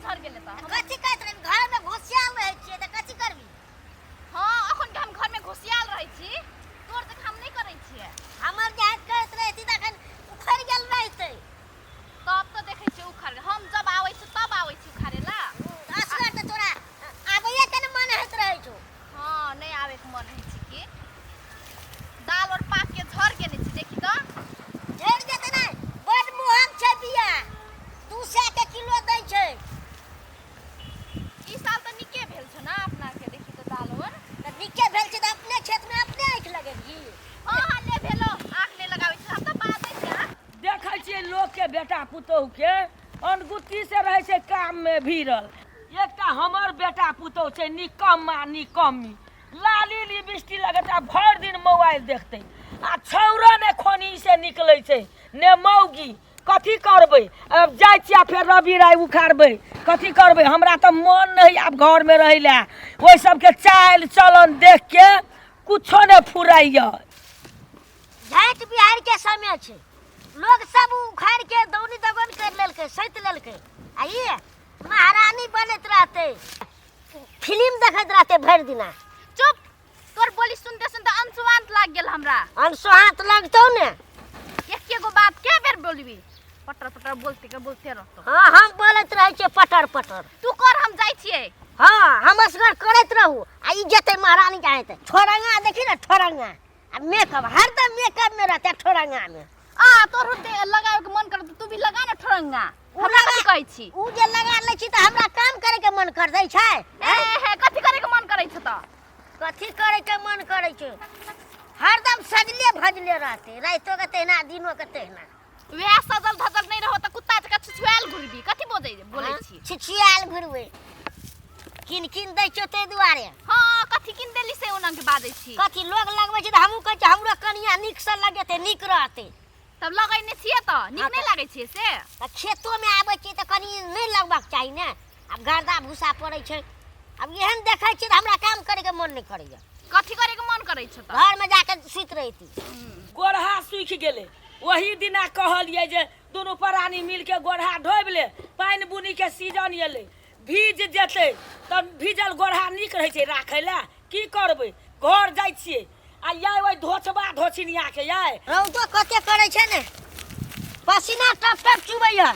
झड़ गेलै तऽ कथी कहैत रही घरमे घुसियाल रहै छियै तऽ कथी करबी हँ अखन के हम घरमे घुसियाल रहै छी तोर तऽ हम नहि करै छियै हमर जे हाथ करैत रहिती तखन उखड़ि गेल रहितै तब तऽ देखै छियै उखड़ हम जब आबै छी तब आबै छी उखाड़े ला असगर तऽ तोरा आबैए के ने मन होइत रहै छौ हँ नहि आबैके मन होइ छै की दाल और पाक के झड़ गेने छी देखी तऽ झड़ि जेतै ने बड महग छै बिया 200 के किलो दै छै ई साल तऽ नीके भेल छौ ने अपना के देखी तऽ दाल और तऽ नीके भेल छै तऽ अपने खेतमे अपने आँखि लगेबही हँ हँ ले भेलो आँख नहि लगाबै छी हम तऽ बाजै छी आँख देखै छियै लोकके बेटा पुतोहुके अनगुत्ती से रहै छै काममे भिड़ल एकटा हमर बेटा पुतोहु छै निकम्मा निकम्मी लाली लिपस्टिक लगेतै आ भरि दिन मोबाइल देखतै आ छौड़ा ने खोनी से निकलै छै ने मौगी कथी करबै आब जाइ छियै आ फेर रवि राय उखाड़बै कथी करबै हमरा तऽ मन नहि आब घरमे रहै लए ओहि सबके चालि चलन देख के कुछो नहि फुराइए झाँटि बिहाड़ि के समय छै लोग सब उखाड़ि के दौनी दगन कर लेलकै सैत लेलकै आ ई महारानी बनैत रहतै फिल्म देखैत रहतै भरि दिना चुप तोर बोली सुनते सुनते अनसुआंत लाग गेल हमरा अनसुहात लगतौ ने एके गो बात के बेर बोलबी पटर पटर बोलते के बोलते रहतो हाँ हम बोलैत रहै छियै पटर पटर तू कर हम जाइ छियै हाँ हम असगर करैत रहू आ ई जेतै महारानी के हेतै छोरंगा देखी ने छोरंगा आ मेकअप हरदम मेकअप में रहतै ठोरंगा में आ तोरो दे लगावे के मन करत तू भी लगा ना ठोरंगा उ हमरा लगा कथी कहै छी उ जे लगा लै छी तऽ हमरा काम करे के मन कर दै छै ए हे कथी करे के मन करै छ त कथी करे के मन करे छै हरदम सजले भजले रहते राइतो के तहिना दिनो के तहिना वएह सजल धजल नहीं रहो त कुत्ता जकाँ छुछुआयल घुरबी कथी बोलै बोलै छी छिछियाल घुरबै किन किन दै छियौ ताहि दुआरे हाँ कथी किन देली से ओना के बाजै छी कथी लोग लगबै छै तऽ हमहूँ कहै छियै हमरो कनिया नीकसँ लगेतै नीक रहतै तब लगैने छियै तऽ नीक हाँ, नहि तऽ- लागै छियै से तऽ खेतोमे आबै छियै तऽ कनि नहि लगबाक चाही ने आब गर्दा भूसा पड़ै छै आब एहन देखै छियै तऽ हमरा काम करैके मन नहि करैए कथी करे के मन करै छौ तऽ घरमे जाके सुति रहिती गोरहा सूखि गेलै ओही दिना कहलियै जे दुनू प्राणी मिलके गोरहा ढोबि ले पानि बुनीके सीजन एलै भीज जेतै तऽ भीजल गोरहा नीक रहै छै राखै लए की करबै घर जाइ छियै आ याय ओहि धोचबा धोचिनियाके याय रौदो कते करै छै ने पसीना टप टप चुबैया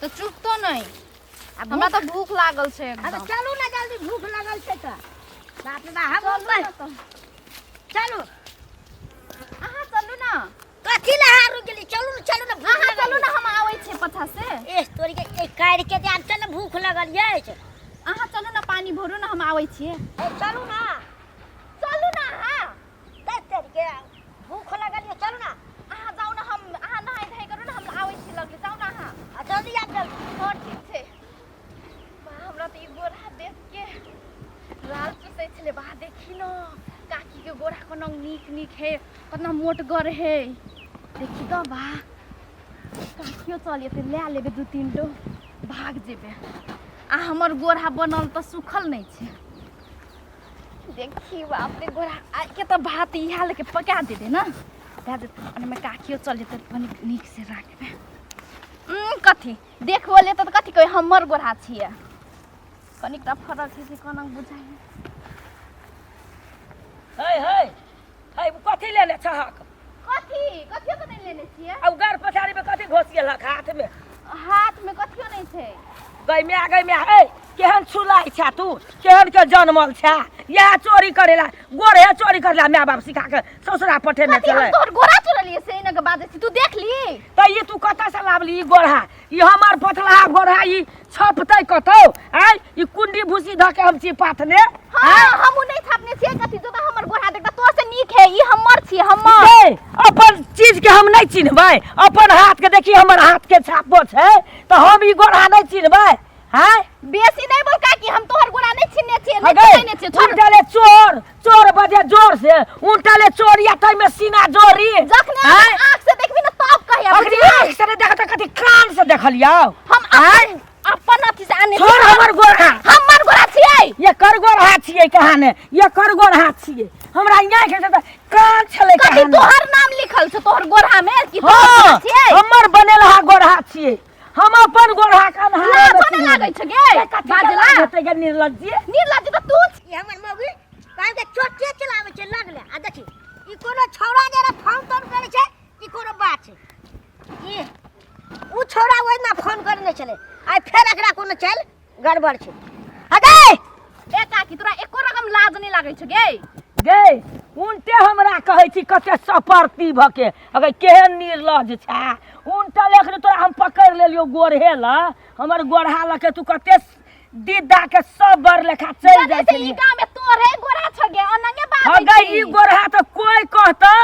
तऽ चुपतो नहि आ हमरा तऽ भूख लागल छै अरे एकदम चलू ने जल्दी भूख लगल छै तऽ बाप रे बाप हम चलू ने तऽ। चलू अहाँ चलू ने कथी लए अहाँ रुकि गेली चलू ने चलू ने भूख अहाँ लगल चलू ने हम आबै छियै पाछा से ए तोरी के ए काटि के आब चल ने भूख लगल अछि अहाँ चलू ने पानी भरू ने हम आबै छियै ए चलू ने चलू ने अहाँ दे तोरी के भूख लगल ये चलू ने अहाँ जाउ ने हम अहाँ नहाय धोइ करू ने हम आबै छी लगले जाउ ने अहाँ आ जल्दी आब जल्दी हँ ठीक छै बा हमरा तऽ ई गोरा देख के लाल चूसै छलै बा देखी न काकीके गोरा कोना नीक नीक है कतना मोटगर है देखी तऽ बा काकियो चल एतै लए लेबै दू तीन डो भाग जेबै आ हमर गोरा बनल तऽ सुखल नहि छै देखी बाप रे गोरा आइके तऽ भात इएह लेके पका देबै ने दए देतै ओहिमे काकियो चल जेतै कनि नीकसँ राखबै कथी देखबो लेतै तऽ कथी कहै हमर गोरा छियै कनिकटा फरक छै से कोना बुझाइ है है है कथी लेने छहक कथी कथियो तऽ नहि लेने छियै आ गार पछाड़ी में कथी घोस गेलक हाथ में हाथ में कथियो नहि छै गै माय गै माय है केहन छुलाइ छा तू केहन के जनमल छा इएह चोरी करेला गोरे चोरी करेला माय बाप सिखा के ससुरा पठेने कथी हम छलै तोहर गोरा चोरलियै से एना के बाजै छी तू देख ली तऽ ई तू कतऽसँ लाबली ई गोरहा ई हमर पतलाहा गोरहा ई छपतै कतौ आय ई कुंडी भूसी धऽ के हम छी पाथने हाँ हमहूँ नहि छापने छियै कथी जो हमर गोरा देखता तोर से नीक है ई हमर छी हमर ए, अपन चीज के हम नहि चिन्हबै अपन हाथ के देखी हमर हाथ के छापो छै तऽ हम ई गोरहा नहि चिन्हबै आँय बेसी नहीं बोल काकी हम तोहर गोरा नहीं छिनने छियै नहीं हगे छिनने छियै छोड़ उल्टा ले चोर चोर बजे जोर से उल्टा ले चोर या तै में सीना जोरी जखने आँय? आँख से देखबी ना तब कहिया अखनी आँख से नहि देखत कथी कान से देखलियौ हम आँय? अपन अपन अथी से आने छोड़ हमर गोरहा हमर गोरा छियै ये कर गोरहा छियै कहाने ये कर गोरहा छियै हमरा यहाँ के तऽ कान छलै कथी कहाने तोहर नाम लिखल छौ तोहर गोरा में कि तोहर हाँ गोरा छियै हमर बनेलहा गोरहा छियै हम अपन गोढ़ा के अन्हारे लाजो में नहि लागै चिन्हलियै। छौ गे कथी के बाजला लाज हेतै गे निर्लज्जी? निर्लज्ज तऽ तू छी। ई हमर मौगी कहल के चोटे चलाबै छै लगले आ देखी ई कोनो छौड़ा जे रहे फोन तोन करै छै ई कोनो बात छै ई उ छौड़ा ओहिना फोन करने छलै आइ फेर एकरा कोनो चालि गड़बड़ छै हटे ए काकी तोरा एको रकम लाज नहि लागै छौ गे गे उनटे हमरा कहै छी कते सपरती भऽ के अगर केहन निर्लज छै उनटल एखन तोरा हम पकड़ि लेलियौ गोरहे लऽ हमर गोरहा लऽ के तू कते दीदा के सब बर लेखा चलि जाइ जने से ई छलियै गाँव में तोरे गोरा छ गे अनंगे बाजै अगर छी। ई गोरहा तऽ कोई कहतौ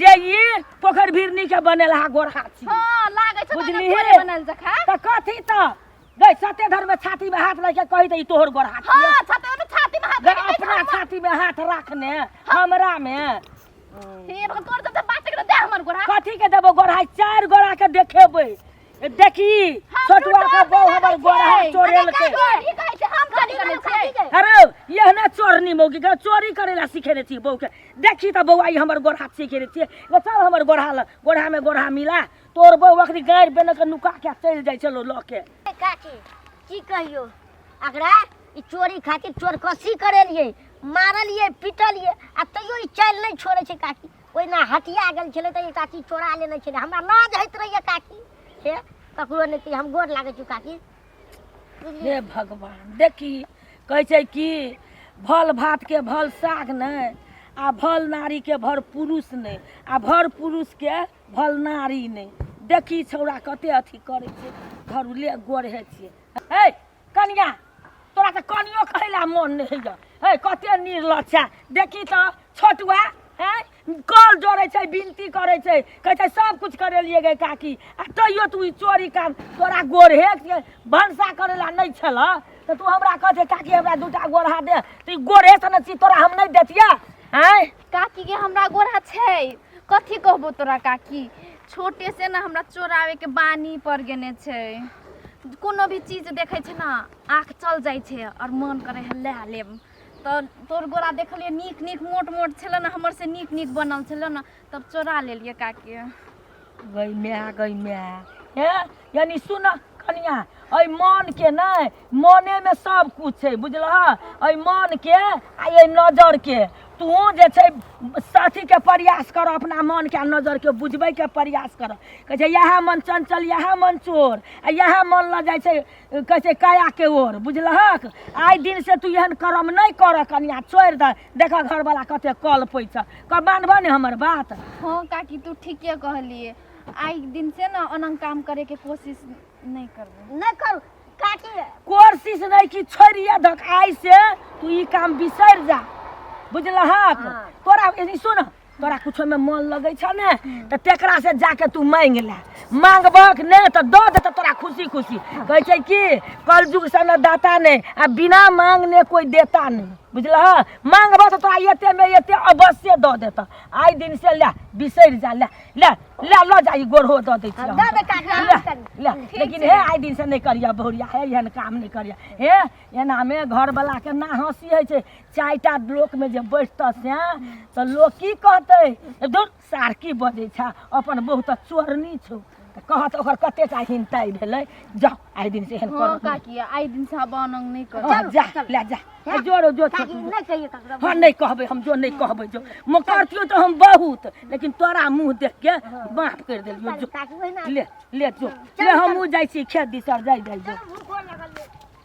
जे ई पोखरि भिरनी के बनेलहा गोरहा छी हां लागै छ बुझलिही? तोरे बनल जखा तऽ कथी तऽ गै सते धर में छाती में हाथ लऽ के कही तऽ ई तोहर गोरहा छियै हां छाती में छाती में हाथ गै लगे अपना छाती में हाथ रखने हमरा में हे भगवान तोर जब बात कर दे हमर गोरा कथी के देबो गोरहा चार गोरा के देखेबै देखी छोटुआ के बहू हमर गोरहा चोरेलकै ई कहै छै हम चोरी करै छियै अरे एहने चोरनी मौगी के चोरी करे ला सिखेने छी बहू के देखी तऽ बौआ ई हमर गोरहा सिखेने छियै गो चल हमर गोरहा ल गोरहा में गोरहा मिला तोर बहू अखनी गारि बेन के नुका के चलि जाइ छलो लऽ के ए काकी की कहियो एकरा ई चोरी खातिर चोरकसी करेलियै मारलियै पिटलियै आ तैयो ई चालि नहि छोड़ै छै काकी ओहिना हटिया गेल छलै तऽ ई काकी चोरा लेने छलै हमरा लाज होइत रहैए काकी हे ककरो नहि कहियै हम गोर लागै छी काकी हे भगवान देखी कहै छै कि भल भातके भल साग नहि आ भल नारीके भर पुरुष नहि आ भर पुरुषके भल नारी नहि देखी छौड़ा कते अथी करै छै धरू ले गोरहे छियै हे कनिया तोरा तऽ कनियो कहै लए मन नहि होइए हे कते निर्लज छै देखी तऽ छोटुआ हैं कल जोड़ै छै विनती करै छै कहै छै सब कुछ करेलियै गे काकी आ तैयो तू ई चोरी काम तोरा गोरहे के भनसा करै लए नहि छलऽ तऽ तू हमरा कहै छै काकी हमरा दूटा गोरहा दे तऽ ई गोरहे सन चीज तोरा हम नहि देतियै आँय काकी के हमरा गोरा छै कथी कहबो तोरा काकी छोटे से ना हमरा चोरावे के बानी पड़ गेने छै कोनो भी चीज देखै छै ना आँख चल जाइ छै और मन करे है लए लेब तऽ तोर गोरा देखलियै नीक नीक मोट मोट छलै ने हमर से नीक नीक बनल छलै ने तब चोरा लेलियै काकी गई माय गई माय हे यानी सुन कनिया एहि मनके नहि मनेमे सब कुछ छै बुझलह एहि मनके आ एहि नजरके तू जे छै अथीके प्रयास कर अपना मनके आ नजरके बुझबैके प्रयास कर कहै छै इएह मन चंचल इएह मन चोर आ इएह मन लऽ जाइ छै कहै छै कायाके ओर बुझलहक आइ दिनसँ तू एहन कर्म नहि कर कनिया छोड़ि दे देख घरवला कते कलपै छ कह मानबह ने हमर बात हाँ काकी तू ठीके कहलिए आइ दिन से ना ओना काम करे के कोशिश नहीं करबो नहि करू काकी कोशिश नहीं कि छोड़िए धक आइ से तू ई काम बिसरि जा बुझलहक हाँ। तोरा ई सुन तोरा कुछो में मन लगै छ ने तऽ तेकरा से जाके तू मांगि ले मांगबहक ने तऽ दऽ देतौ तोरा खुशी खुशी कहै छै कि कलयुग से न दाता नहि आ बिना मांगने कोई देता नहीं बुझलह मांगबह तऽ तोरा एते में एते अवश्य दऽ देतौ आइ दिन से ले बिसरि जा ले ले ले लऽ जा ई गोरहो दऽ दै छियौ दऽ दे काकी, ले हम ले ठीक लेकिन छै। हे आइ दिन से नहि करिया बहुरिया हे एहन काम नहि करिया हे एनामे घरवला के ना हँसी होइ छै चारिटा लोकमे जे बैठतऽ से तऽ लोक की कहतै धुर सार की बजै छै अपन बहु तऽ चोरनी छौ तऽ कहत ओकर कते टा हिनताइ भेलै जाउ आइ दिन से एहन हाँ करब नहि। काकी आइ दिन से अब अनंग नहीं कर हँ, जा ले जा जोरो जो काकी नहि कहियो ककरो हाँ नहीं कहबै हम जो नहीं कहबै जो म करतियो तऽ हम बहुत लेकिन तोरा मुँह देख के माफ कर देलियो जो काकी ओहिना ले ले जो ले हमहूँ जाइ छी खेत दिस जाइ जाइ जो चलू।